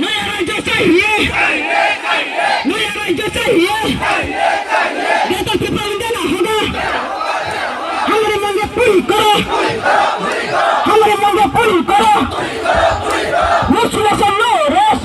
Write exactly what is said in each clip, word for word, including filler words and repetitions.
Noya rajya chahiye. Noya rajya chahiye. Greater Tipraland na hoga. Hamare mange puri karo. Hamare mange puri karo. Murshid Hasan no rest.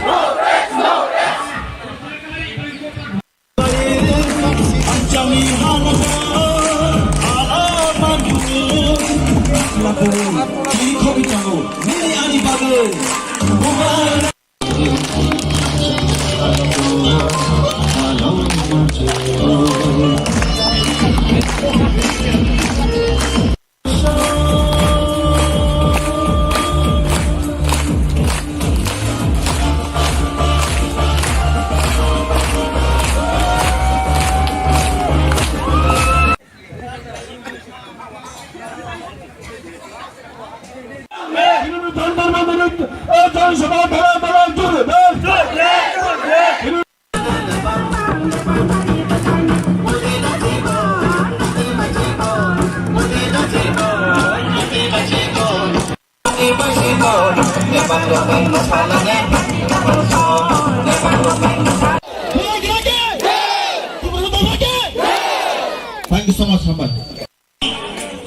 Thank you so much, Hambai.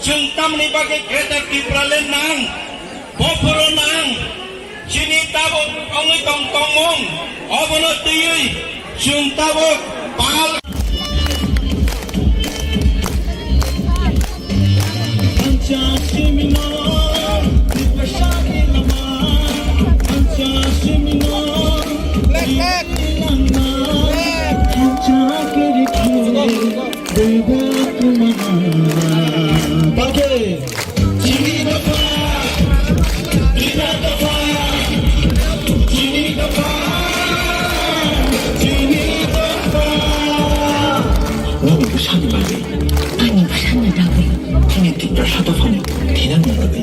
Chwng tamni bagwi Greater Tipraland nang, bophoro nang, chini tabuk wngwi tong tongmung, obono twiwi chwng tabuk pal. Ani bwsani bagwi. Ani bwsani bagwi. Chini Tiprasa dophani thinangni bagwi.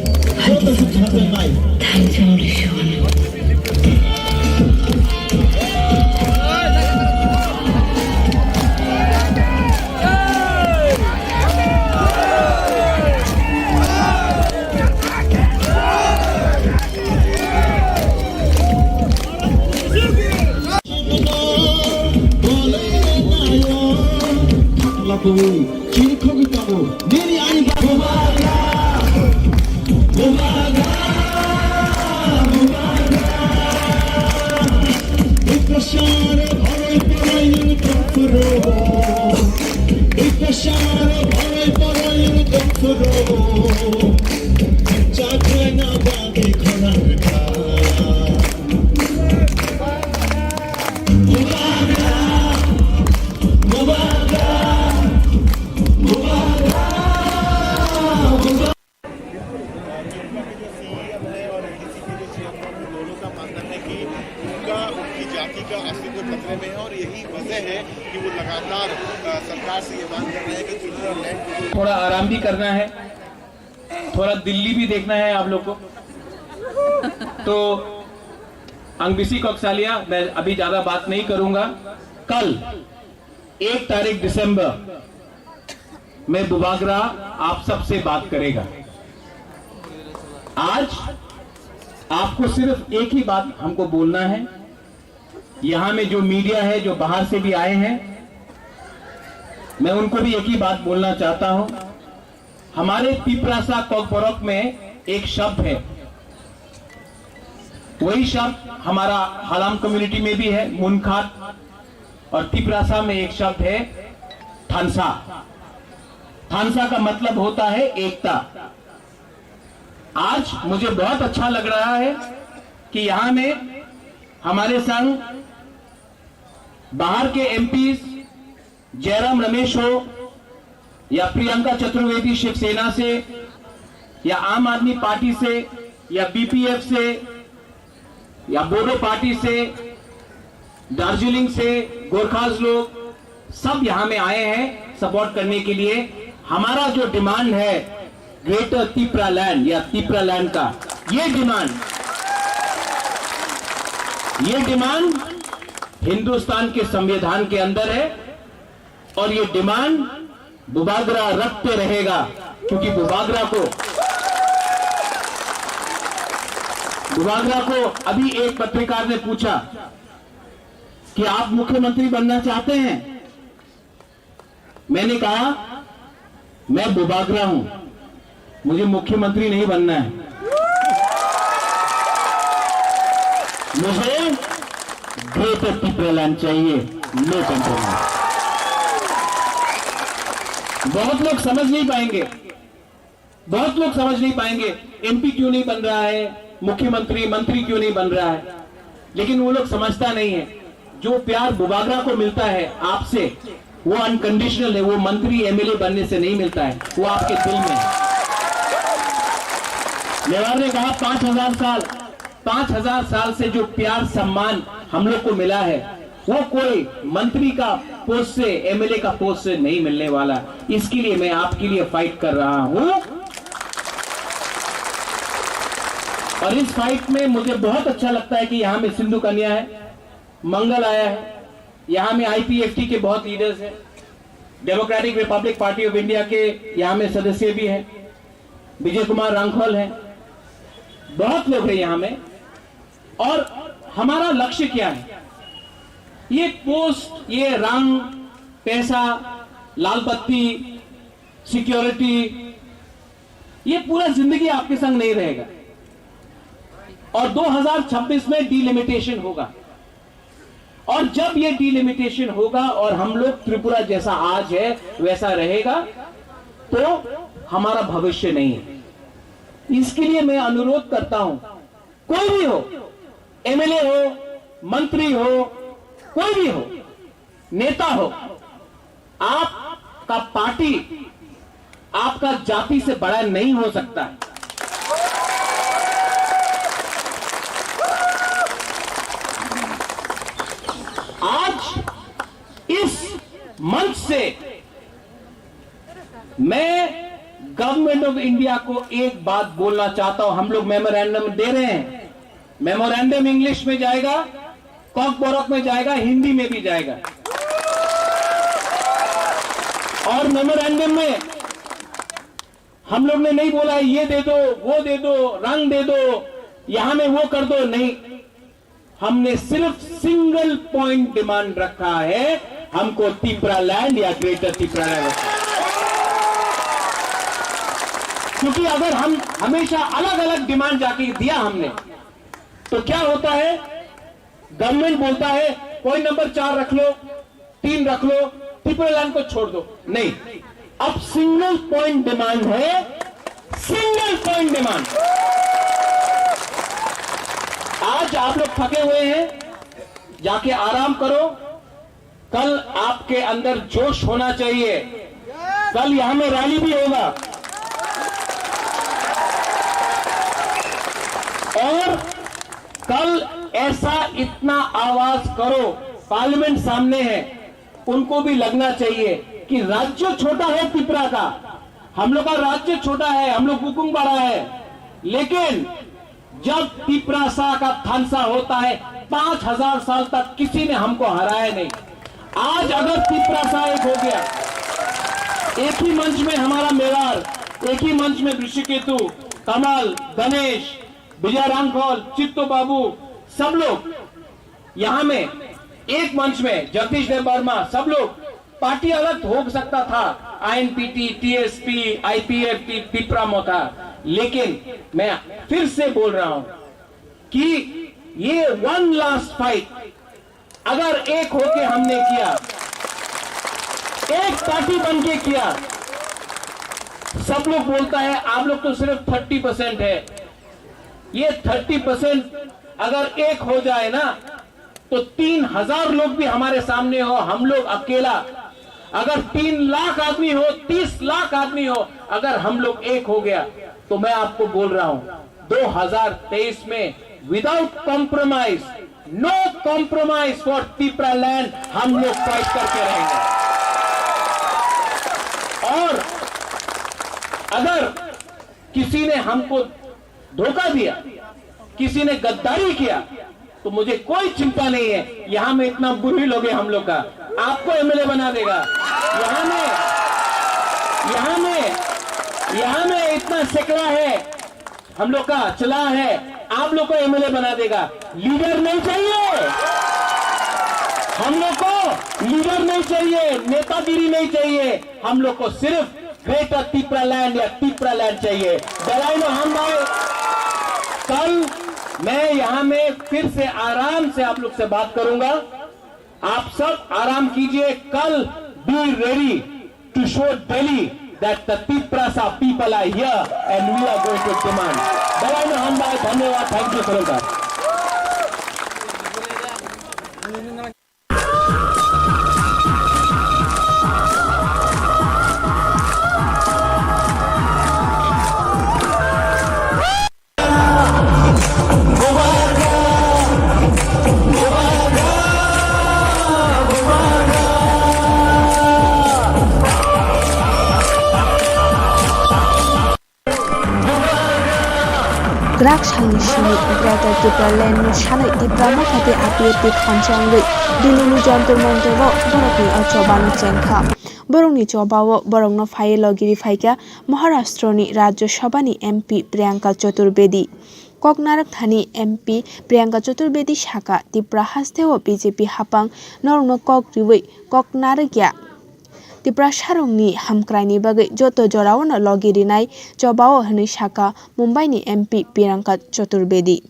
Thank you. Chini khogwi tongo. Nini ani ba- Bubagra! Bubagra! Bubagra! Bwkasarok oroi poroi nwng tongphuru. Bwkasarok oroi poroi nwng tongphuru. Chakraina bagwi khorang rwkha. दोनों का मानना है कि उनका, उनकी जाति का अस्तित्व खतरे में है और यही वजह है कि वो लगातार, अ, सरकार से ये मांग कर रहे हैं कि चुनाव लैंड को थोड़ा आराम भी करना है, थोड़ा दिल्ली भी देखना है आप लोग को। तो Ang bisi kok salia, मैं अभी ज्यादा बात नहीं करूंगा। कल एक तारीख दिसंबर में बुबागरा आप सबसे बात करेगा। आज आपको सिर्फ एक ही बात हमको बोलना है। यहाँ में जो मीडिया है, जो बाहर से भी आए हैं, मैं उनको भी एक ही बात बोलना चाहता हूँ। हमारे तिप्रासा कोकबोरोक में एक शब्द है, वही शब्द हमारा हालाम कम्युनिटी में भी है, मुनखाट, और तिप्रासा में एक शब्द है, थानसा। थानसा का मतलब होता है एकता। आज मुझे बहुत अच्छा लग रहा है कि यहाँ में हमारे संग बाहर के एमपीज़ जयराम रमेश हो या प्रियंका चतुर्वेदी शिवसेना से या आम आदमी पार्टी से या बीपीएफ से या बोडो पार्टी से, दार्जिलिंग से गोरखाज लोग सब यहाँ में आए हैं सपोर्ट करने के लिए। हमारा जो डिमांड है ग्रेटर तिपरा लैंड या तिपरा लैंड का ये डिमांड, ये डिमांड हिंदुस्तान के संविधान के अंदर है और ये डिमांड बुबागरा रखते रहेगा, क्योंकि बुबागरा को, बुबागरा को अभी एक पत्रकार ने पूछा कि आप मुख्यमंत्री बनना चाहते हैं? मैंने कहा, मैं बुबागरा हूं, मुझे मुख्यमंत्री नहीं बनना है, मुझे ग्रेटर तिपरालैंड चाहिए, नो कॉम्प्रोमाइज। बहुत लोग समझ नहीं पाएंगे, बहुत लोग समझ नहीं पाएंगे, एमपी क्यों नहीं बन रहा है, मुख्यमंत्री, मंत्री क्यों नहीं बन रहा है, लेकिन वो लोग समझता नहीं है। जो प्यार बुबागरा को मिलता है आपसे, वो अनकंडीशनल है, वो मंत्री एमएलए बनने से नहीं मिलता है, वो आपके दिल में है। नेवार ने कहा, पांच हजार साल, पांच हजार साल से जो प्यार सम्मान हम लोग को मिला है, वो कोई मंत्री का पोस्ट से, एमएलए का पोस्ट से नहीं मिलने वाला। इसके लिए मैं आपके लिए फाइट कर रहा हूं। और इस फाइट में मुझे बहुत अच्छा लगता है कि यहां में सिंधु कन्या है, मंगल आया है, यहां में आईपीएफटी के बहुत लीडर्स हैं, democratic Republic party of India के यहां में सदस्य भी हैं, विजय कुमार रांखल हैं, बहुत लोग हैं यहां में। और हमारा लक्ष्य क्या है? ये पोस्ट, ये रंग, पैसा, लाल बत्ती, सिक्योरिटी, ये पूरा जिंदगी आपके संग नहीं रहेगा। और दो हज़ार छब्बीस में डिलिमिटेशन होगा, और जब ये डिलिमिटेशन होगा और हम लोग त्रिपुरा जैसा आज है वैसा रहेगा, तो हमारा भविष्य नहीं है। इसके लिए मैं अनुरोध करता हूं, कोई भी हो, एमएलए हो, मंत्री हो, कोई भी हो, नेता हो, आपका पार्टी आपका जाति से बड़ा नहीं हो सकता है। आज इस मंच से मैं गवर्नमेंट ऑफ इंडिया को एक बात बोलना चाहता हूं। हम लोग मेमोरेंडम दे रहे हैं, मेमोरेंडम इंग्लिश में जाएगा, कॉकबरक में जाएगा, हिंदी में भी जाएगा। और मेमोरेंडम में हम लोग ने नहीं बोला है, ये दे दो, वो दे दो, रंग दे दो, यहां में वो कर दो, नहीं। हमने सिर्फ सिंगल पॉइंट डिमांड रखा है, हमको तिपरा लैंड या ग्रेटर तिपरा लैंड रखा है। क्योंकि अगर हम हमेशा अलग-अलग डिमांड जाके दिया हमने, तो क्या होता है, गवर्नमेंट बोलता है, पॉइंट नंबर चार रख लो, तीन रख लो, तिपरा लैंड को छोड़ दो। नहीं, अब सिंगल पॉइंट डिमांड है, सिंगल पॉइंट डिमांड। आज आप लोग थके हुए हैं, जाके आराम करो। कल आपके अंदर जोश होना चाहिए, कल यहां में रैली भी होगा। और कल ऐसा इतना आवाज करो, पार्लियामेंट सामने है, उनको भी लगना चाहिए कि राज्य छोटा है त्रिपुरा का, हम लोग का राज्य छोटा है, हम लोग बुकुंग बड़ा है, लेकिन जब तिपरासा का थानसा होता है, पांच हजार साल तक किसी ने हमको हराया नहीं। आज अगर तिपरासा एक हो गया, एक ही मंच में हमारा मेवाड़, एक ही मंच में ऋषिकेतु, कमल, गणेश, विजय रांखल, चित्तो बाबू, सब लोग यहाँ में एक मंच में, जगदीश देव वर्मा, सब लोग, पार्टी अलग हो सकता था, आईएनपीटी, टीएसपी, आईपीएफटी, तिपरा मोर्चा, लेकिन मैं फिर से बोल रहा हूं कि ये वन लास्ट फाइट अगर एक होके हमने किया, एक पार्टी बन के किया, सब लोग बोलता है आप लोग तो सिर्फ थर्टी परसेंट है, ये थर्टी परसेंट अगर एक हो जाए ना, तो तीन हजार लोग भी हमारे सामने हो, हम लोग अकेला, अगर तीन लाख आदमी हो, तीस लाख आदमी हो, अगर हम लोग एक हो गया, तो मैं आपको बोल रहा हूं, दो हज़ार तेईस में without compromise, no compromise for Tipra land, हम लोग फाइट करके रहेंगे। और अगर किसी ने हमको धोखा दिया, किसी ने गद्दारी किया, तो मुझे कोई चिंता नहीं है। यहाँ में इतना बुरी लोग है हम लोग का, आपको एमएलए बना देगा। यहाँ में, यहाँ में, यहाँ में इतना सेकड़ा है हम लोग का, चला है, आप लोग को एमएलए बना देगा। लीडर नहीं चाहिए हम लोग को, लीडर नहीं चाहिए, नेतागिरी नहीं चाहिए। हम लोग को सिर्फ ग्रेटर तिप्रा लैंड या तिप्रा लैंड चाहिए। दलाइनो हम भाई, कल मैं यहाँ में फिर से आराम से आप लोग से बात करूंगा। आप सब आराम कीजिए। कल be ready to show Delhi that the Tiprasa people are here and we are going to demand. दलाइनो हम भाई, धन्यवाद। Thank you, Sir। Kwrak salni simi Greater Tipraland no sanwi Tipra Motha tei A P F T thansa wngwi Delhi ni Jantar Mantar o borokni o choba no chengkha. Borokni choba o borokno phaiwi logiri phaikha Maharashtra ni Rajya Sabha ni M P Priyanka Chaturvedi. Kok narwk thani M P Priyanka Chaturvedi sakha, Tipra haste o B J P hapang norokno kok riwi kok narwk ya. Tiprasarokni hamkraini bagwi joto jorao no logi rinai chobao hwnwi sakha Mumbai ni M P Priyanka Chaturvedi.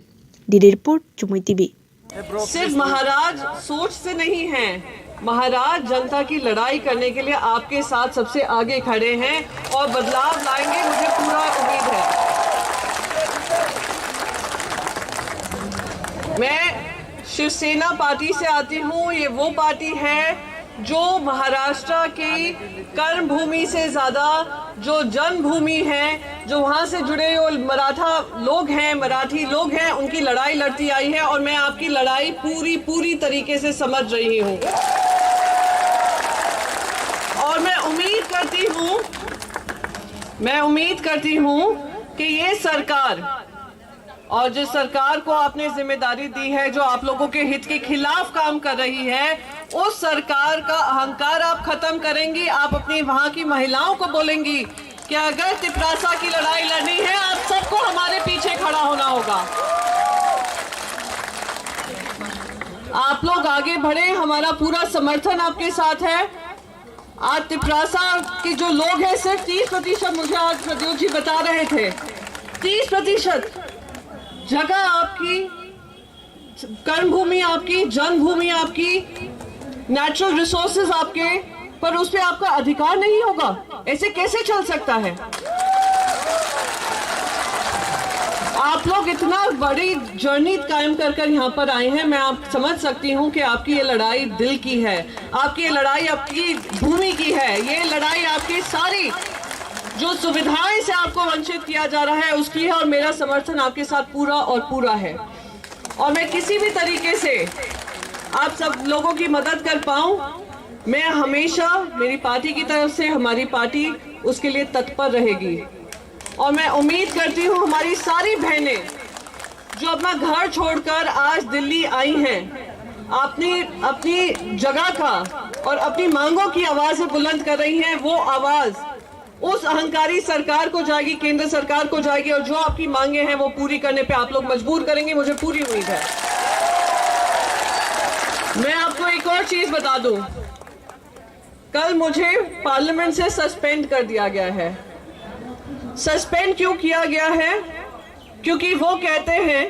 Didi report, Chumui T V. सिर्फ महाराज सोच से नहीं हैं, महाराज जनता की लड़ाई करने के लिए आपके साथ सबसे आगे खड़े हैं और बदलाव लाएंगे, मुझे पूरा उम्मीद है। मैं शिवसेना पार्टी से आती हूँ। ये वो पार्टी है जो महाराष्ट्र की कर्मभूमि से ज्यादा जो जन्मभूमि है, जो वहां से जुड़े हुए मराठा लोग हैं, मराठी लोग हैं, उनकी लड़ाई लड़ती आई है और मैं आपकी लड़ाई पूरी, पूरी तरीके से समझ रही हूँ। और मैं उम्मीद करती हूँ, मैं उम्मीद करती हूँ कि ये सरकार और जिस सरकार को आपने जिम्मेदारी दी है, जो आप लोगों के हित के खिलाफ काम कर रही है, उस सरकार का अहंकार आप खत्म करेंगी। आप अपनी वहां की महिलाओं को बोलेंगी कि अगर तिपरासा की लड़ाई लड़नी है, आप सबको हमारे पीछे खड़ा होना होगा। आप लोग आगे बढ़े, हमारा पूरा समर्थन आपके साथ है। आज तिपरासा के जो लोग हैं, सिर्फ तीस प्रतिशत, मुझे आज प्रद्योत जी बता रहे थे, तीस प्रतिशत जगह आपकी, कर्मभूमि आपकी, जन्मभूमि आपकी, नेचुरल रिसोर्सेज आपके, पर उस पे आपका अधिकार नहीं होगा। ऐसे कैसे चल सकता है? आप लोग इतना बड़ी जर्नी कायम कर कर यहाँ पर आए हैं, मैं आप समझ सकती हूँ कि आपकी ये लड़ाई दिल की है, आपकी ये लड़ाई आपकी भूमि की है, ये लड़ाई आपकी सारी जो सुविधाएं से आपको वंचित किया जा रहा है, उसकी है, और मेरा समर्थन आपके साथ पूरा और पूरा है। और मैं किसी भी तरीके से आप सब लोगों की मदद कर पाऊं, मैं हमेशा, मेरी पार्टी की तरफ से, हमारी पार्टी उसके लिए तत्पर रहेगी। और मैं उम्मीद करती हूँ, हमारी सारी बहनें जो अपना घर छोड़कर आज दिल्ली आई हैं, अपनी, अपनी जगह का और अपनी मांगों की आवाजें बुलंद कर रही हैं, वो आवाज उस अहंकारी सरकार को जाएगी, केंद्र सरकार को जाएगी, और जो आपकी मांगे हैं, वो पूरी करने पे आप लोग मजबूर करेंगे, मुझे पूरी उम्मीद है। मैं आपको एक और चीज बता दूं, कल मुझे पार्लियामेंट से सस्पेंड कर दिया गया है। सस्पेंड क्यों किया गया है? क्योंकि वो कहते हैं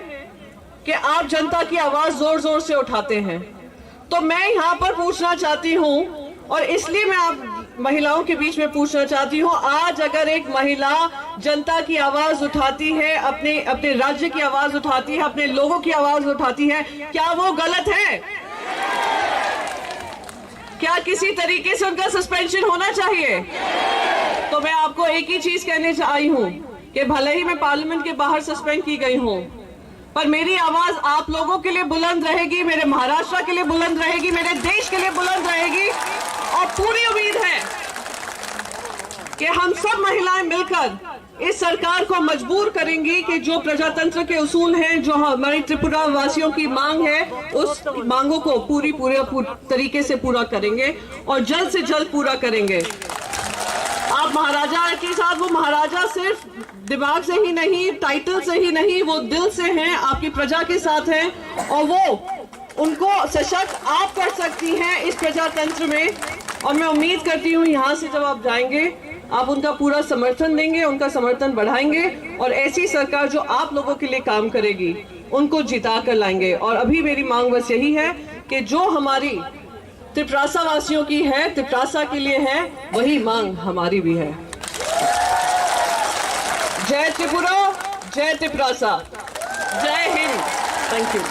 कि आप जनता की आवाज जोर जोर से उठाते हैं। तो मैं यहाँ पर पूछना चाहती हूँ, और इसलिए मैं आप महिलाओं के बीच में पूछना चाहती हूँ, आज अगर एक महिला जनता की आवाज उठाती है, अपने, अपने राज्य की आवाज उठाती है, अपने लोगों की आवाज उठाती है, क्या वो गलत है? क्या किसी तरीके से उनका सस्पेंशन होना चाहिए? तो मैं आपको एक ही चीज कहने चा-, आई हूँ कि भले ही मैं पार्लियामेंट के बाहर सस्पेंड की गई हूँ, पर मेरी आवाज आप लोगों के लिए बुलंद रहेगी, मेरे महाराष्ट्र के लिए बुलंद रहेगी, मेरे देश के लिए बुलंद रहेगी। और पूरी उम्मीद है, कि हम सब महिलाएं मिलकर इस सरकार को मजबूर करेंगी कि जो प्रजातंत्र के उसूल हैं, जो हमारी त्रिपुरा वासियों की मांग है, उस मांगों को पूरी पूरे पू-, तरीके से पूरा करेंगे और जल्द से जल्द पूरा करेंगे। आप महाराजा के साथ, वो महाराजा सिर्फ दिमाग से ही नहीं, टाइटल से ही नहीं, वो दिल से हैं, आपकी प्रजा के साथ हैं और वो उनको सशक्त आप कर सकती हैं इस प्रजातंत्र में। और मैं उम्मीद करती हूँ यहाँ से जब आप जाएंगे, आप उनका पूरा समर्थन देंगे, उनका समर्थन बढ़ाएंगे और ऐसी सरकार जो आप लोगों के लिए काम करेगी, उनको जिता कर लाएंगे। और अभी मेरी मांग बस यही है कि जो हमारी तिपरासा वासियों की है, तिपरासा के लिए है, वही मांग हमारी भी है। जय त्रिपुरा, जय तिपरासा, जय Hind. Thank you.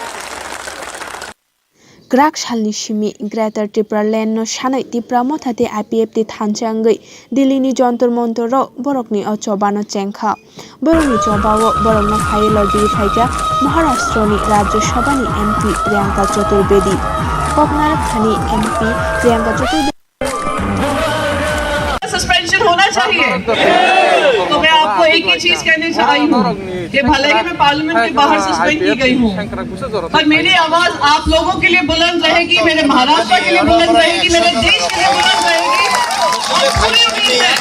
Kwrak salni simi Greater Tipraland no sanai Tipra Motha tei I P F T thansa wngwi Delhi ni Jantar Mantar o borokni o choba no chengkha. Borokni choba o borokno phaiwi logiri phaikha Maharashtra ni Rajya Sabha ni M P Priyanka Chaturvedi. Koknarak thani M P Priyanka Chaturvedi. Suspension होना चाहिए। तो मैं आपको एक ही चीज कहने जा रही हूँ कि भले ही मैं पार्लियामेंट के बाहर सस्पेंड की गई हूँ, पर मेरी आवाज आप लोगों के लिए बुलंद रहेगी, मेरे महाराष्ट्र के लिए बुलंद रहेगी, मेरे देश के लिए बुलंद रहेगी। और पूरी उम्मीद है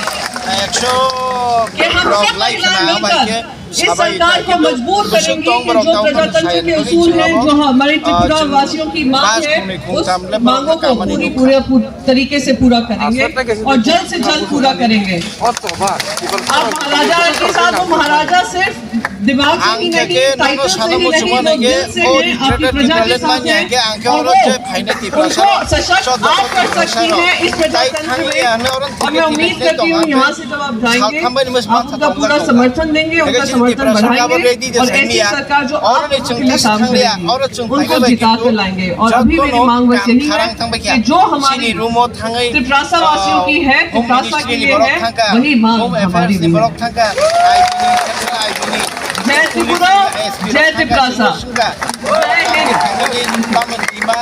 कि हम सब महिलाएं मिलकर इस सरकार को मजबूर करेंगे कि जो प्रजातंत्र के उसूल हैं, जो हमारे त्रिपुरा वासियों की मांग है, उस मांगों को पूरी, पूरी, पूरी तरीके से पूरा करेंगे और जल्द से जल्द पूरा करेंगे। आप महाराजा के साथ, वो महाराजा सिर्फ दिमाग से ही नहीं, टाइटल से ही नहीं, वो दिल से हैं, आपकी प्रजा के साथ हैं और वो उनको सशक्त आप कर सकती हैं इस प्रजातंत्र में। और मैं उम्मीद करती हूँ यहाँ से जब आप जाएंगे, आप उनका पूरा समर्थन देंगे, उनका समर्थन बढ़ाएंगे और ऐसी सरकार जो आप लोगों के लिए काम करेगी, उनको जिता कर लाएंगे। और अभी मेरी मांग बस यही है कि जो हमारी तिपरासा वासियों की है, तिपरासा के लिए है, वही मांग हमारी भी है। जय त्रिपुरा, जय तिपरासा, जय Hind.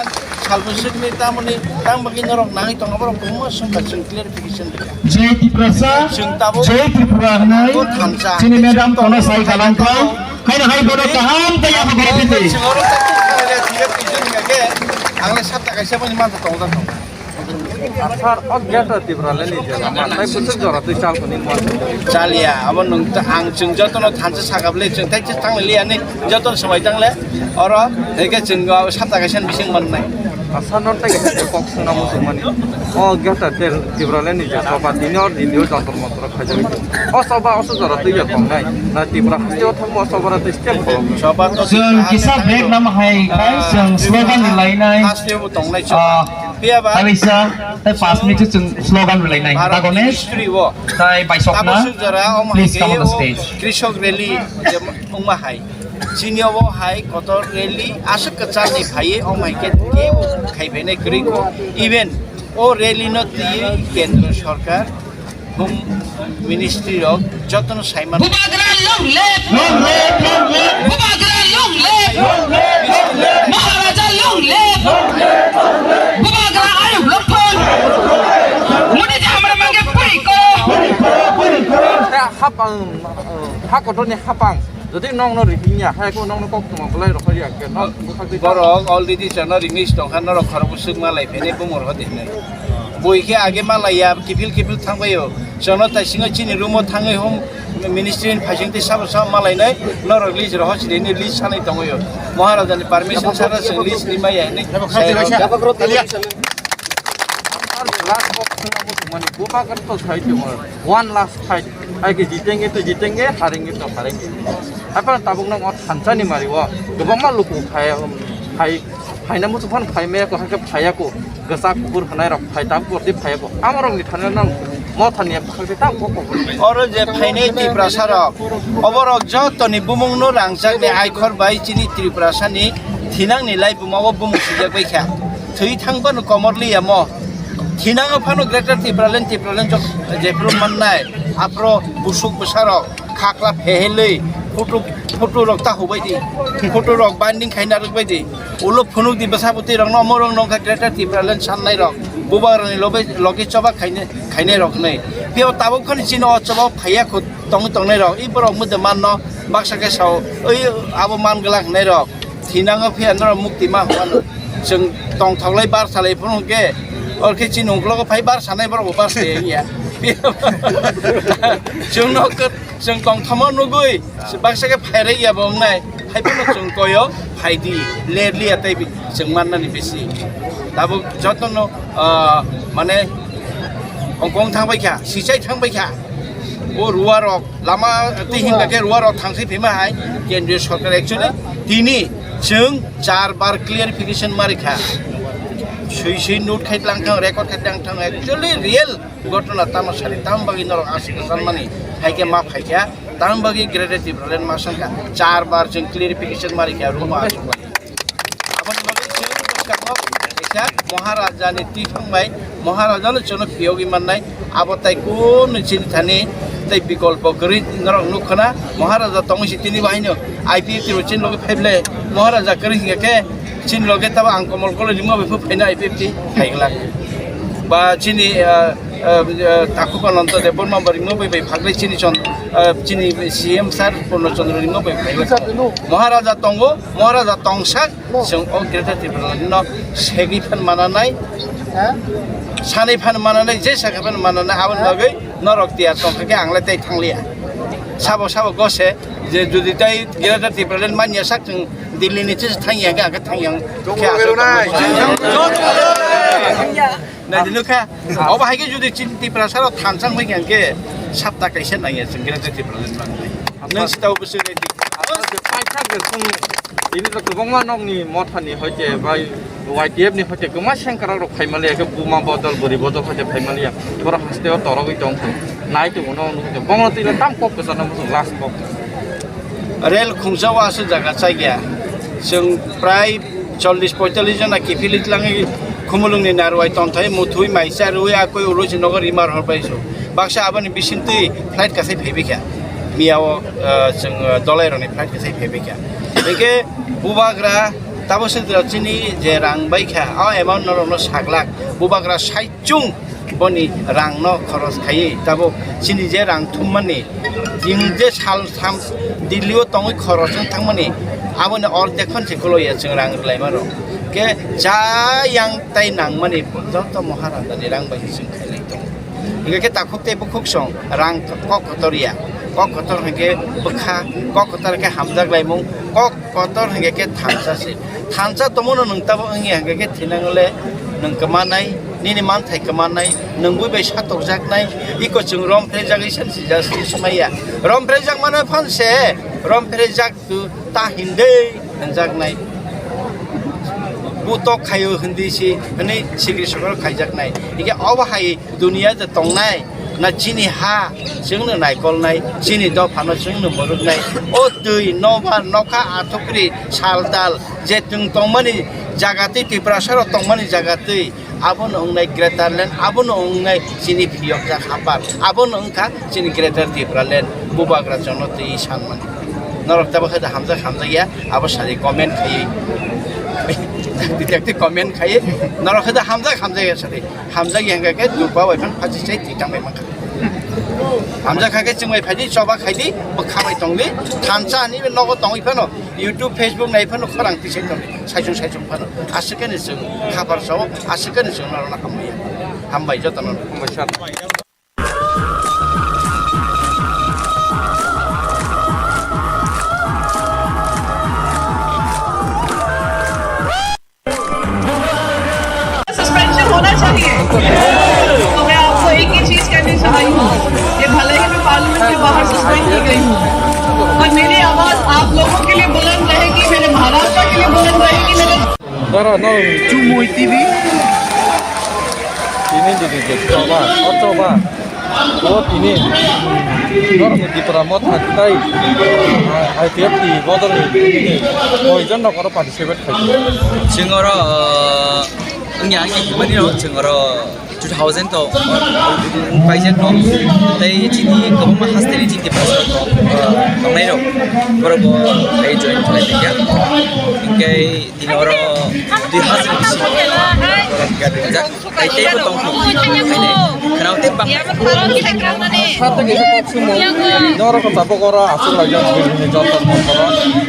Salbwswkni tamoni tang bagwi norok nangwi tongo, borok kwbangma swngkha, chwng clarification rwkha. Jai Tiprasa, chwng tabuk Jai Tripura hwnwi abo thansa. Chini madam kono sai kalang kha. Haino hai bono kaham tei abo gori pindi. Chwng oro tak tak kha le thangwi twi jani kha khe, ang le sapta kaisa boni mantha tongo da tongo. Asar o Greater Tipraland ni jela ma tai bwswk jora twi chal kuni mo. Chaliya, abo nwng ta-, ang chwng jotono thansa sakha bwle, chwng tai thanglai liya ni. Joto swmai tang le, oro, eke chwng o sapta kaisa bising mannai. Asa no tei kaisa kok swnna muchungmani. O Greater Tipraland ni je choba tini or dini o Jantar Mantar o khaijagwi. O choba o sujaro twi ya tongnai. Na Tripura haste o thangbo o choba rok tei step kolom. Choba to chwng kisa break nang hai khai chwng slogan ni lainai. Haste bo tongnai choba. Ah, phiya ba. Talisa, tai panch minute chwng slogan ni lainai. Tagone. History o. Tai Baisokna. Abo sujara o please come on the stage. Krishok rally je wngma hai. Chini obo hai kotor rally aswk kwcharni phaiwi, omo hai khe kebo khai phainai kwrwi kho. Even o rally no twiwi Kendra Sarkar, Home Ministry rok jotono sai mano. Bubagra long live! Long live, long live! Bubagra long live! Long live, long live! Maharaja long live! Long live, long live! Bubagra ayuk lophon! Modi ji hamra mange puri koro! Puri koro, puri koro! Hapang, hapang. Jodi nokno rihingya, hai khe nokno koktwma bwlai rok ya khe, nok bwkhak twi borok already chwngno release tongkha, norok khorokbo swk malai phainai bumor ho de hinwi. Bui khe age malaiya, kiphil kiphil thangbaio. Chwngno taisingo chini room-o thangwi home ministry ni phaising tei sabo sabo malainai, norok list rohor sini list sanai tongwio. Maharajani permission sana chwng list rimaya hinwi. Last box thangna muchungmani, bubagra to sai tongmani. One last fight. Hai khe jitenge to jitenge, harenge to harenge. Hai phano tabuk no o thansa ni mari o kwbangma luku phai, phai, phaina muchung phano phai maya ko, hai khe phaiya ko. Kwchak kuphur hwnai rok phai tabuk bordi phaiya ko. Ama rok ni thani no mo thani ya bwkhak de tabuk kok. Oro je phainai Tiprasa rok, oborok joto ni bumung no rangchak ni aikhor bai chini Tiprasa ni thinang ni lai buma o bumung sijak bai kha. Thwi thang phano komor liya mo. Thinango phano Greater Tipraland, Tipraland jok jephru mannai, aphro busuk bwsarok khakla phehelwi photo, photo rok ta hubai di, photo rok binding khaina rwk bai di, ulo phunuk di bwsa bwtwi rokno, omo rok nongkha Greater Tipraland sannai rok, bubagrani lobai, logi choba khainai, khainai rok hinwi. Pio tabuk khani chini o chobo phaiya khu tong tongnai rok. I borok mode manno baksa khe sao, "Oi, abo man glak," hinai rok. Thinango phiya norok mukti ma hwano. Chwng tongthoklai bar salai phuru hwnkhe, or khe chini uklogo phai bar sanai borok bo bar sai ya. Chwngno khe, chwng tongthoma nugui, baksa khe phairai ya bo wngnai. Hai phano chwng koyo, phai di, ler liya tei bi-, chwng mannani bisi. Tabuk jotono, ah, mane, ongkong thang bai kha, sichai thang bai kha. O ruwa rok, lama twi hinba khe ruwa rok thang sai phima hai, kendriya sorkar actually, tini chwng char bar clarification ma rikha. Sui sui note khai tlang thang, record khai tlang thang, actually real ghotona tamo sari, tamo bagwi norok aswk sanmani, hai khe ma phai kha. Tamo bagwi Greater Tipraland ma sankha, char bar chwng clarification ma rikha, room o aswk bai. Aboni bagwi chwng bwskango kaisa Maharajani twi thangbai, Maharajano chwngno phiyogwi mannai, abo tai kunu chini thani tei bikolpo kwrwi norok nukkhana, Maharaja tongwi si tini bahaino I P F T bo chini logi phaible, Maharaja kwrwi hingkhe khe chini loge tabo ang Komol Koloi ringma bai phaino I P F T phaiglak. Ba chini, ah, ah, ah, Takhuk Ananta Debbarma bo ringma bai bai phaglai chini chon, ah, chini C M sir Purno Chandra ringma bai phaiglak. Maharaja tongo, Maharaja tongsak, chwng o Greater Tipraland no segwi phan mananai, sanwi phan mananai, je sakha phan mananai, aboni bagwi norok tiyar tongkha khe ang le tei thangliya. Sabo sabo gose je jodi tai Greater Tipraland manya sak chwng Delhi ni chis thangya khe, ang khe thangyang. Khe aswk tongmani. Nai di nukha. Obo hai khe jodi chini Tiprasa rok thansa wngwi khe, ang khe sapta kaisa nangya chwng Greater Tipraland manwi. Nwng sitao bwswk ready. Paithak de chwng ini to kwbangma nokni mothani hoite bai Y T F ni hoite kwma sengkrak rok phaimaliya khe buma bodol bwrwi bodol hoite phaimaliya. Borok hasteo torogwi tong khe nai tongo no nukho. Bongno twi tam kok kwchana muchung last kok. Rel khungsa o aswk jaga chaya. Chwng prai chollish poitallish jona kiphilwi tlangwi Khumulwngni narwai tonthai muthwi maisa rwi akoi ulo si nogo rima rohor bai so. Baksa aboni bisingtwi flight kasai phaibai kha. Miya o, ah, chwng, ah, dolai rokni flight kasai phaibai kha. Hingke bubagra tabo se chini je rang bai kha, o amount norokno saglak. Bubagra saichung boni rangno khoros khaiwi tabuk chini je rang thummani, chini je sal sam Delhi o tongwi khoros wng thangmani, aboni ordek phan se koloya chwng rang rwlaima rok. Khe ja yang tai nangmani joto Maharajani rang bai chwng khailai tongo. Hingke khe takhuk tei bukhuk song rang kok kotor ya, kok kotor hingke bwkha, kok kotor hingke hamjak laimung, kok kotor hingke khe thansa se. Thansa tongmano nwng tabuk wngya hingke khe thinang le nwng kwmanai, nini manthai kwmanai, nwng bui bai satokjaknai, iko chwng rom phrejak isa sija sumaiya. Rom phrejak mano phan se, rom phrejak tu ta hindei hwnjaknai. Butok khaio hindi si, hwnwi sikri sokro khaijaknai. Hingke obo hai Duniya je tongnai, na chini ha, chwngno naikolnai, chini dophano chwngno mwrwknai, o twi, nobar, nokha, athukri, saldal, je chwng tongmani jaga twi, Tiprasarok tongmani jaga twi, abono wngnai Greater Land, abono wngnai chini phiyokjak hapar, abono wngkha chini Greater Tipraland, bubagra jono twi sanmani. Norok tabuk khe hamjak hamjak ya, abo sadi comment khaiwi. Detective comment khaiwi, norok khe hamjak hamjak ya sadi. Hamjak yang khe dupa bai phan phachi sai twi tang bai mankha. Hamjak kha khe chwng bai phaidi, choba khaidi, bwkha bai tongdi, thansa ani nogo tongwi phano, YouTube, Facebook nai phano khorang twi sai tongdi, saichung saichung phano. Aswk khe ni chwng khapar sao, aswk khe ni chwng norokno hambai ya. Hambai jotono. Suspension होना चाहिए। तो मैं आपको एक ही चीज कहनी चाह रही हूँ कि भले ही मैं पार्लियामेंट के बाहर सस्पेंड की गई हूँ, पर मेरी आवाज आप लोगों के लिए बुलंद रहेगी, मेरे महाराष्ट्र के लिए बुलंद रहेगी, मेरे Oro no Chumui T V. Tini didi je choba, o choba. O tini norokni Tipra Motha tei I P F T bodolni tini koijon rok oro participate khai. Chwng oro, ah, Wngya ang himani rok chwng oro two thousand to paijak no. Tei chini kwbangma hasteni chini Tiprasa rok tong, tongnai rok borok bo tei join khlai tongya. Hingke tini oro dui hazar bisi borok gari rijak. Tei teibo tongkha. Khwnao tei bang. Sate kisa kok sumo. Norok tabok oro aswk laijak bini joto tongkha.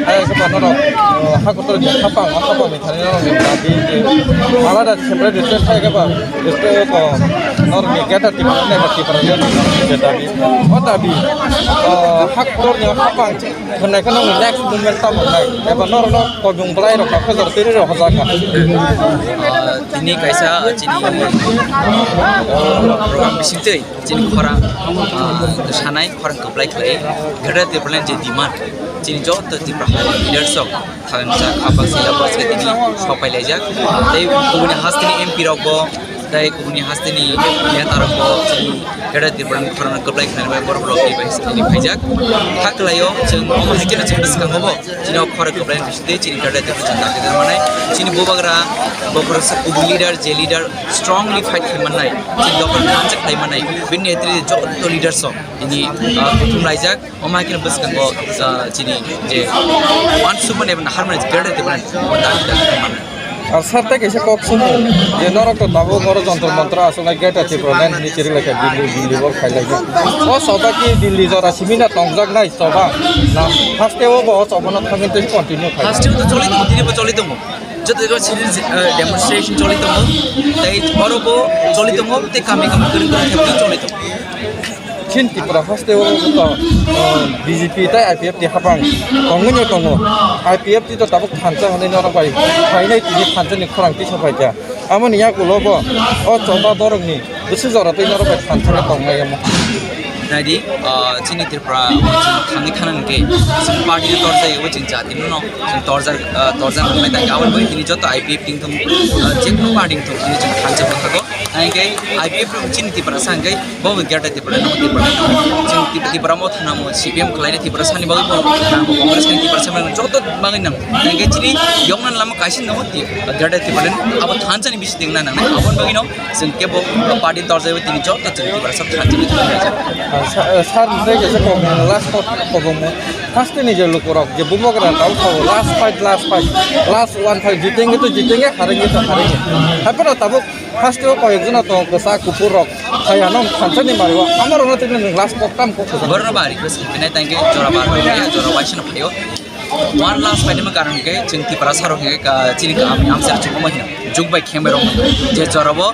Hai khe norok hakotor ni khapang, khapang ni thani norok ni dabi je alada separate state khai khe ba state ko norok ni gata Tipra ni ba Tipra ni je dabi. O dabi hakotor ni khapang khwnai kheno next movement tamo nai eba norok no kobong bwlai rok kha khajor tiri rok hojak kha. Tini kaisa chini program bisingtwi chini khorang sanai khorang kwplai khlai Greater Tipraland je demand chini joto Tipra leaders rok thansa khapang sila bwskang tini sopai laijak tei kubuni hasteni M P rok bo tei kubuni hasteni neta rok bo chini Greater Tipraland khorang kwplai khlai bai borok rok tei bai tini phaijak. Haklaio chwng omo hai khe chwng bwskango bo chini o khorang kwplai bisingtwi chini Greater Tipraland chwng dagi manai chini bubagra bokhorok kubun leader je leader strongly fight khai mannai, chini dophani thansa khlai mannai, bini netrite joto leaders rok tini kuthum laijak. Omo hai kheno bwskango chini je uansukmani eba naharmani Greater Tipraland omo dagi dagi mannai. Ar sir tei kaisa kok sumo je norok to tabuk oro Jantar Mantar aswk nai Greater Tipraland hinwi chiri lai kha Delhi, Delhi bo khai lai kha. O choba ki Delhi jora simi na tongjak nai choba na haste o bo o choba no thangwi tei continue khai. Haste o to choli tongo, tini bo choli tongo. Joto jaga civil demonstration choli tongo, tei oro bo choli tongo, tei kami kami kwrwng kwrwng khe choli tongo. Chin Tripura haste o to B J P tei I P F T hapang tongwi no tongo. I P F T to tabuk thansa hwnwi norok bai phainai tini thansa ni khorang tisa phaikha. Amoni yakulo bo o choba borok ni bwswk jora tei norok bai thansa no tongnai omo. Naidi, chini Tripura thangwi thana hwnkhe chini party no torjak ebo chini jati no chwng torjak torjak wngnai tangkhe aboni bagwi tini joto I P F T wngthung, jekunu party wngthung tini chwng thansa bwthago. Hingke I P F T chini Tiprasa hingke bo Greater Tipraland no Tipraland no chwng Tip- Tipra mo thana mo C P M khlai Tiprasa ni bagwi bo nang Congress ni Tiprasa ni joto bagwi nang hingke chini yongna lama kaisa no Greater Tipraland abo thansa ni bisi dengna nang aboni bagwi no chwng kebo party torjak tini joto chwng Tiprasa thansa ni thangwi. Sir, sir, tei kaisa kok last kok kobongmo. First ni je lukurok je bubagra tau tau last fight, last fight, last one fight, jitenge to jitenge, harenge to harenge. Haphano tabuk first o koyek jona to kwchak kuphur rok phai ano thansa ni mario. Amaro no tini last kok tam kok. Borno ba request khainai tangke jora bar ya jora waisano phaio. One last fight ma karon ke chwng Tiprasa rok ke chini ka ami amsar chukuma hino. Juk bai khemai rok je jora bo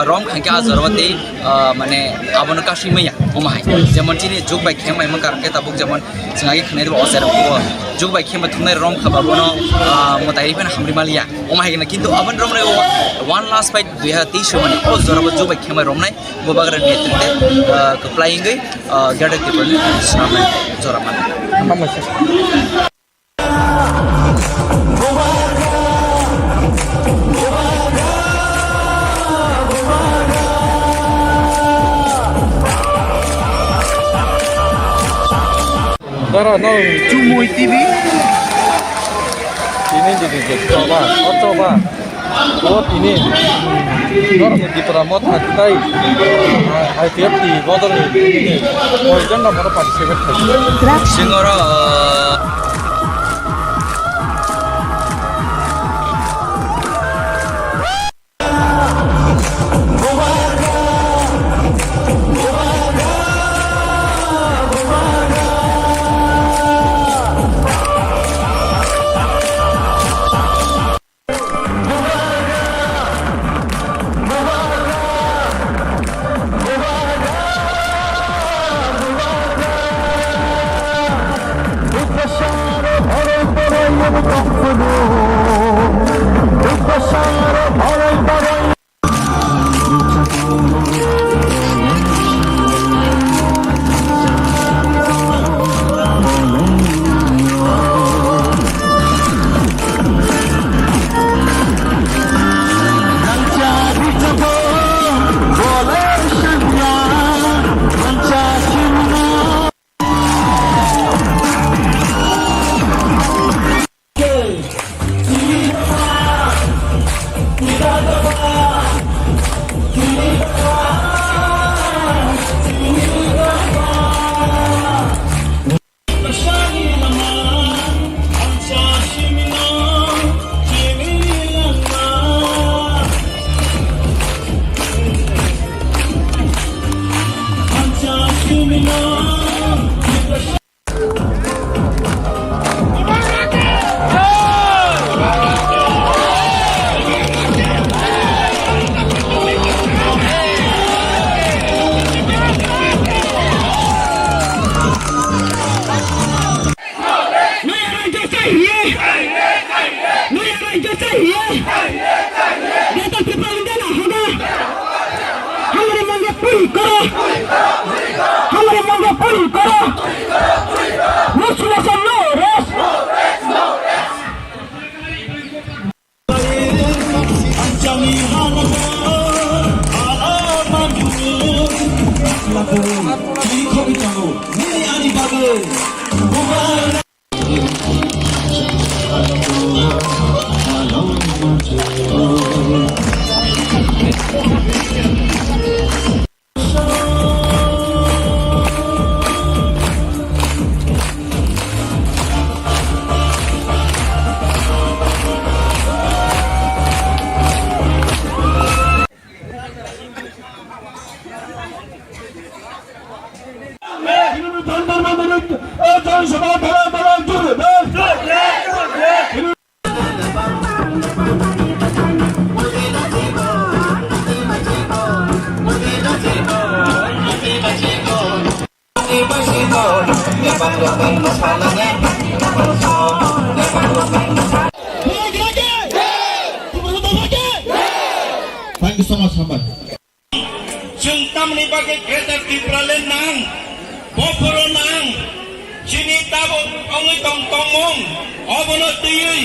rom khankhe a jora bo tei mane abono kasui maya omo hai. Jemon chini juk bai khemai ma karon ke tabuk jemon chwng agi khnai bo osai rok bo juk bai khema thumnai rom kha ba bono mwtai ri phano hamri maliya omo hai gana kintu aboni romnai o one last fight dui hazar teis mani o jora bo juk bai khema romnai bubagra netrite kwplai wngwi Greater Tipraland swnamnai jora mano. Dara no Chumui T V. Tini di di di choba, o choba. O tini. Norok ni Tipra Motha tei I P F T bodol ni tini. Koi jon no bono participate khai. Singoro. नया राज्य चाहिए। Greater Tipraland ना होगा। हमारे मांगे पूरी करो। हमारे मांगे पूरी करो। Much less, no rest. Thank you so much, Hambai. Chwng tamni bagwi Greater Tipraland nang, bophoro nang, chini tabuk wngwi tong tongmung, obono twiwi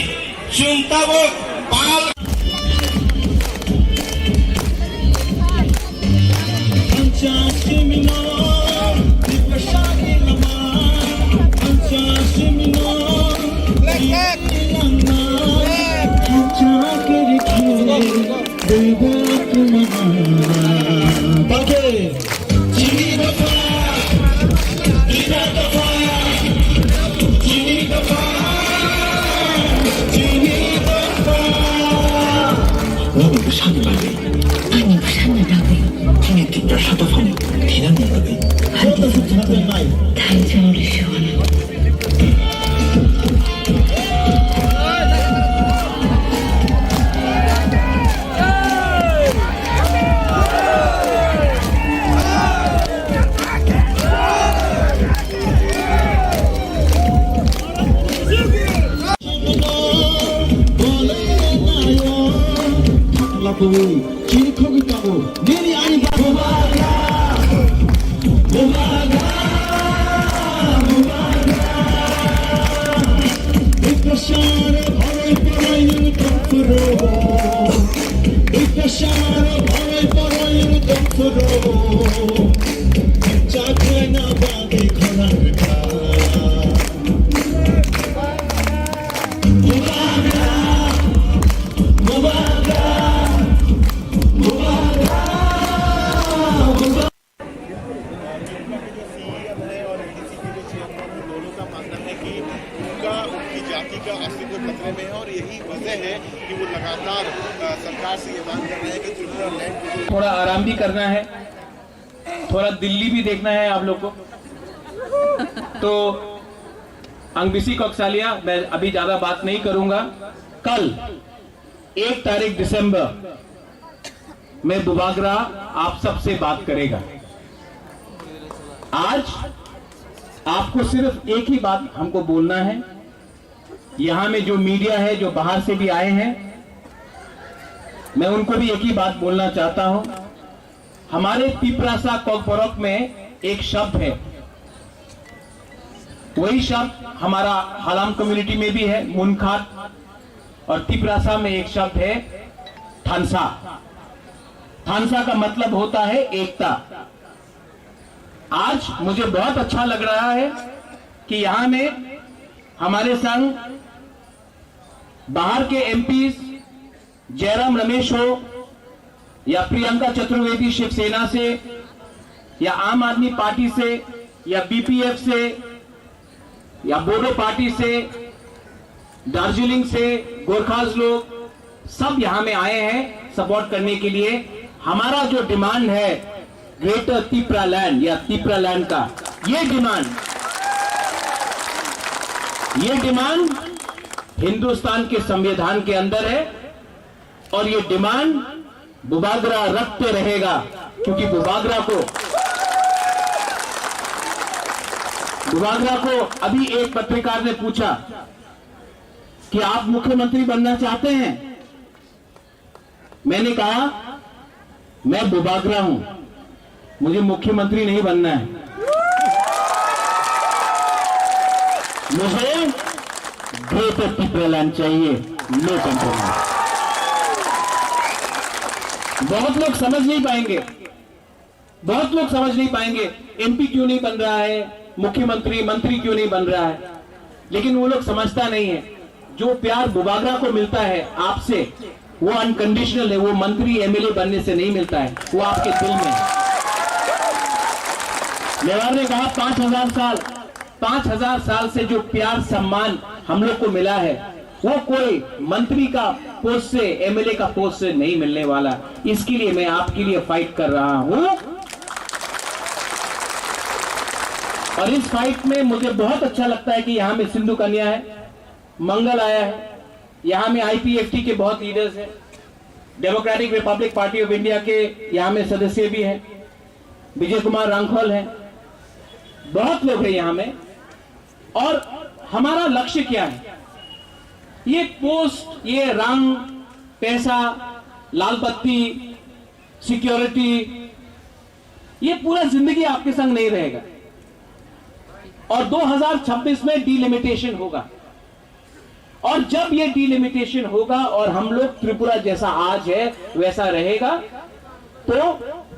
chwng tabuk pal. Ani bwsano bagwi. Ani bwsano bagwi. Chini Tiprasa dophani thinangni bagwi. Thank you. उनका, उनकी जाति का अस्तित्व खतरे में है और यही वजह है कि वो लगातार, अ, सरकार से ये मांग कर रहे हैं कि त्रिपुरा लैंड को थोड़ा आराम भी करना है, थोड़ा दिल्ली भी देखना है आप लोग को। तो Ang bisi kok salia, मैं अभी ज्यादा बात नहीं करूंगा। कल एक तारीख दिसंबर में बुबागरा आप सबसे बात करेगा। आज आपको सिर्फ एक ही बात हमको बोलना है। यहाँ में जो मीडिया है, जो बाहर से भी आए हैं, मैं उनको भी एक ही बात बोलना चाहता हूँ। हमारे तिप्रासा कोकबोरोक में एक शब्द है, वही शब्द हमारा हालाम कम्युनिटी में भी है, मुनखात, और तिप्रासा में एक शब्द है थानसा। थानसा का मतलब होता है एकता। आज मुझे बहुत अच्छा लग रहा है कि यहाँ में हमारे संग बाहर के एमपीज जयराम रमेश हो या प्रियंका चतुर्वेदी शिवसेना से या आम आदमी पार्टी से या बीपीएफ से या बोडो पार्टी से, दार्जिलिंग से गोरखाज लोग सब यहाँ में आए हैं सपोर्ट करने के लिए। हमारा जो डिमांड है ग्रेटर तिप्रा लैंड या तिप्रा लैंड का, ये डिमांड, ये डिमांड हिंदुस्तान के संविधान के अंदर है। और ये डिमांड बुबागरा रखते रहेगा, क्योंकि बुबागरा को, बुबागरा को अभी एक पत्रकार ने पूछा कि आप मुख्यमंत्री बनना चाहते हैं? मैंने कहा, मैं बुबागरा हूं, मुझे मुख्यमंत्री नहीं बनना है, मुझे ग्रेटर टिपरालैंड चाहिए, नो कॉम्प्रोमाइज। बहुत लोग समझ नहीं पाएंगे, बहुत लोग समझ नहीं पाएंगे, एमपी क्यों नहीं बन रहा है, मुख्यमंत्री, मंत्री क्यों नहीं बन रहा है, लेकिन वो लोग समझता नहीं है। जो प्यार बुबागरा को मिलता है आपसे, वो अनकंडीशनल है, वो मंत्री एमएलए बनने से नहीं मिलता है, वो आपके दिल में है। मेवाड़ ने कहा, पांच हजार साल, पांच हजार साल से जो प्यार सम्मान हम लोग को मिला है, वो कोई मंत्री का पोस्ट से, एमएलए का पोस्ट से नहीं मिलने वाला। इसके लिए मैं आपके लिए फाइट कर रहा हूं। और इस फाइट में मुझे बहुत अच्छा लगता है कि यहां में सिंधु कन्या है, मंगल आया है, यहां में आईपीएफटी के बहुत लीडर्स हैं, democratic Republic party of India के यहां में सदस्य भी हैं, विजय कुमार रांखल हैं, बहुत लोग हैं यहां में। और हमारा लक्ष्य क्या है? ये पोस्ट, ये रंग, पैसा, लाल बत्ती, सिक्योरिटी, ये पूरा जिंदगी आपके संग नहीं रहेगा। और दो हज़ार छब्बीस में डिलिमिटेशन होगा, और जब ये डिलिमिटेशन होगा और हम लोग त्रिपुरा जैसा आज है वैसा रहेगा, तो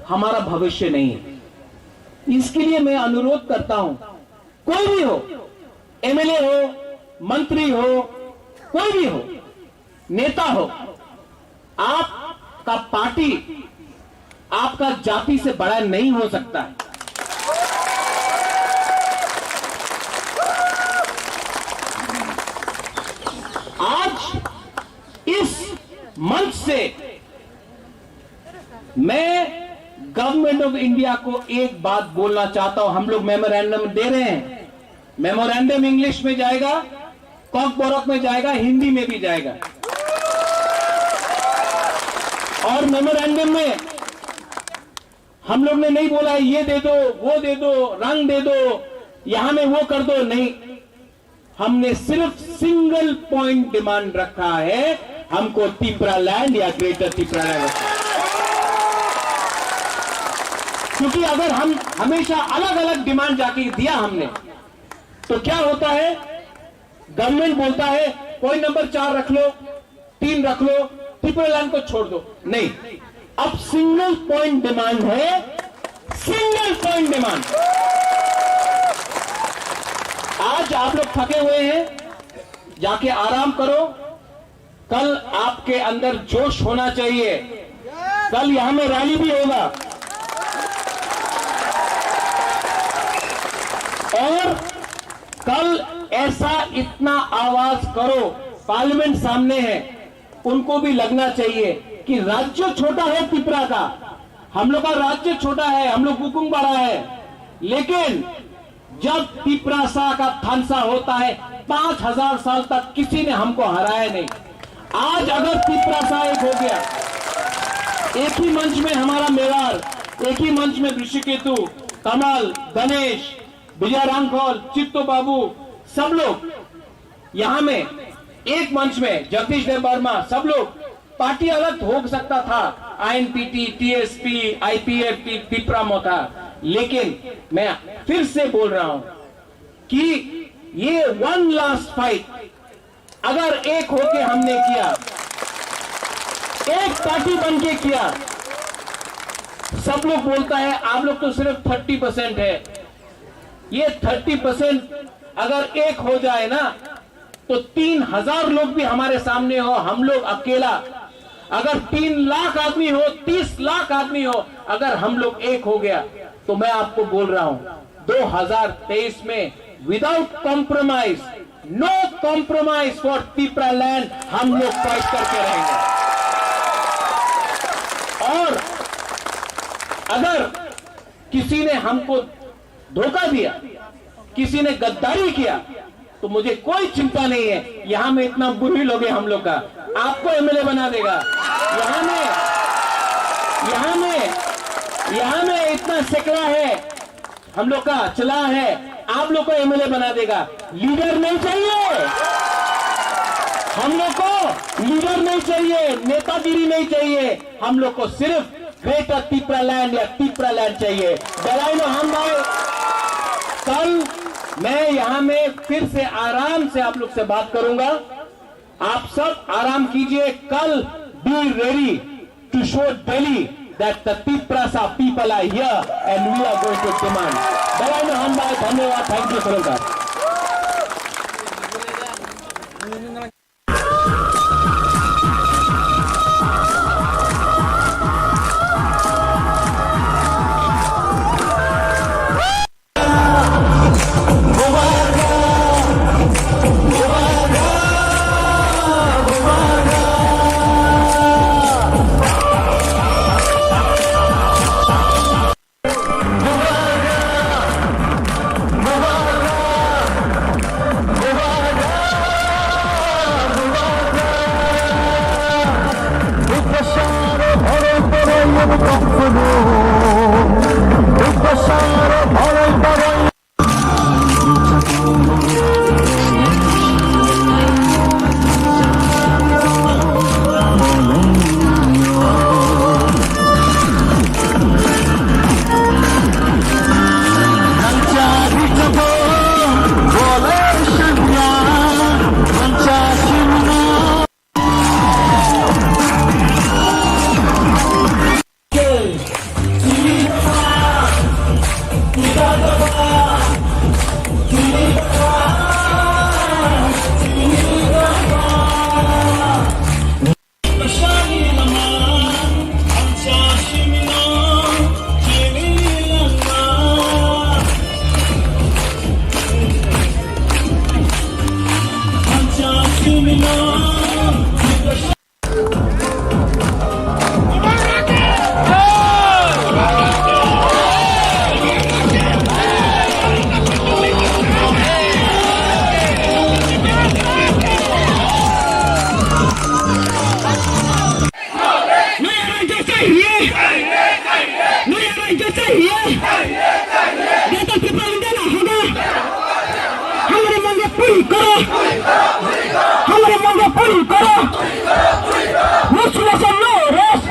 हमारा भविष्य नहीं है। इसके लिए मैं अनुरोध करता हूं, कोई भी हो, एमएलए हो, मंत्री हो, कोई भी हो, नेता हो, आपका पार्टी आपका जाति से बड़ा नहीं हो सकता है। आज इस मंच से मैं गवर्नमेंट ऑफ इंडिया को एक बात बोलना चाहता हूं। हम लोग मेमोरेंडम दे रहे हैं, मेमोरेंडम इंग्लिश में जाएगा, कॉकबोरक में जाएगा, हिंदी में भी जाएगा। और मेमोरेंडम में हम लोग ने नहीं बोला है, ये दे दो, वो दे दो, रंग दे दो, यहां में वो कर दो, नहीं। हमने सिर्फ सिंगल पॉइंट डिमांड रखा है, हमको तिपरा लैंड या ग्रेटर तिपरा लैंड। क्योंकि अगर हम हमेशा अलग-अलग डिमांड जाके दिया हमने, तो क्या होता है, गवर्नमेंट बोलता है, पॉइंट नंबर चार रख लो, तीन रख लो, तिपरा लैंड को छोड़ दो। नहीं, अब सिंगल पॉइंट डिमांड है, सिंगल पॉइंट डिमांड। आज आप लोग थके हुए हैं, जाके आराम करो। कल आपके अंदर जोश होना चाहिए, कल यहां में रैली भी होगा। और कल ऐसा इतना आवाज करो, पार्लियामेंट सामने है, उनको भी लगना चाहिए कि राज्य छोटा है तिपरा का, हम लोग का राज्य छोटा है, हम लोग बुकुंग बड़ा है, लेकिन जब तिपरासा का थानसा होता है, पांच हजार साल तक किसी ने हमको हराया नहीं। आज अगर तिपरासा एक हो गया, एक ही मंच में हमारा मेवाड़, एक ही मंच में ऋषिकेतु, कमल, गणेश, विजय रांखल, चित्तो बाबू, सब लोग यहाँ में एक मंच में, जगदीश देव वर्मा, सब लोग, पार्टी अलग हो सकता था, आईएनपीटी, टीएसपी, आईपीएफटी, तिपरा मोर्चा, लेकिन मैं फिर से बोल रहा हूं कि ये वन लास्ट फाइट अगर एक होके हमने किया, एक पार्टी बन के किया, सब लोग बोलता है आप लोग तो सिर्फ थर्टी परसेंट है। ये थर्टी परसेंट अगर एक हो जाए ना, तो तीन हजार लोग भी हमारे सामने हो, हम लोग अकेला, अगर तीन लाख आदमी हो, तीस लाख आदमी हो, अगर हम लोग एक हो गया, तो मैं आपको बोल रहा हूं, दो हज़ार तेईस में without compromise, no compromise for Tipraland, हम लोग फाइट करके रहेंगे। और अगर किसी ने हमको धोखा दिया, किसी ने गद्दारी किया, तो मुझे कोई चिंता नहीं है। यहाँ में इतना बुरी लोग हैं हम लोग का, आपको एमएलए बना देगा। यहाँ में, यहाँ में, यहाँ में इतना सेकड़ा है हम लोग का, चला है, आप लोग को एमएलए बना देगा। लीडर नहीं चाहिए, हम लोग को लीडर नहीं चाहिए, नेतागिरी नहीं चाहिए, हम लोग को सिर्फ ग्रेटर तिप्रा लैंड या तिप्रा लैंड चाहिए। बेलायनो हामबाय। कल मैं यहाँ में फिर से आराम से आप लोग से बात करूंगा। आप सब आराम कीजिए। कल be ready to show Delhi that the Tiprasa people are here and we are going to demand. Belayno hambai, dhanyawad, thank you, Sir. Greater Tipraland na hoga. Hamari mongga puri koro. Hamari mongga puri koro. Muslim no rest.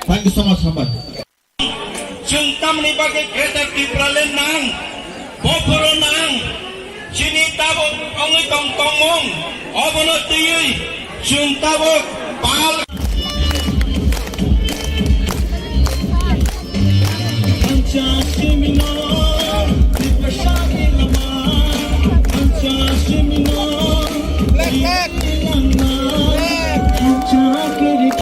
Thank you so much, Hambai. Chwng tamni bagwi Greater Tipraland nang, bophoro nang, chini tabuk wngwi tong tongmung, obono twiwi chwng tabuk pal